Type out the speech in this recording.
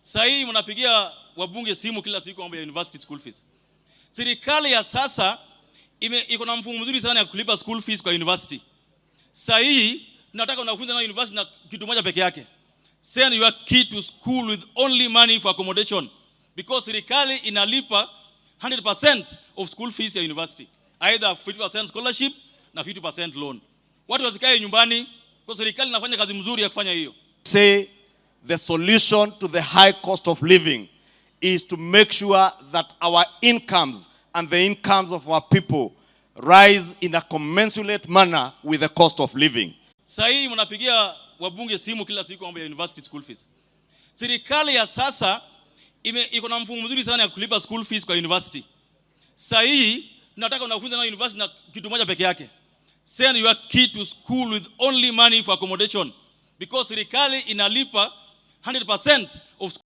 Sasa hii mnapigia wabunge simu kila siku mambo ya university school fees. Serikali ya sasa iko na mfumo mzuri sana ya kulipa school fees kwa university. Sasa hii tunataka wanafunzi na university na kitu moja peke yake. Send your kid to school with only money for accommodation, because serikali inalipa 100% of school fees ya university. Either 50% scholarship na 50% loan. Watu wasikae nyumbani kwa serikali inafanya kazi mzuri ya kufanya hiyo. Say the solution to the high cost of living is to make sure that our incomes and the incomes of our people rise in a commensurate manner with the cost of living. Sasa hii mnapigia wabunge simu kila siku mambo ya university school fees. Serikali ya sasa iko na mfumo mzuri sana ya kulipa school fees kwa university. Sasa hii tunataka wanafunzi na university na kitu moja peke yake. Send your kid to school with only money for accommodation, because serikali inalipa 100% of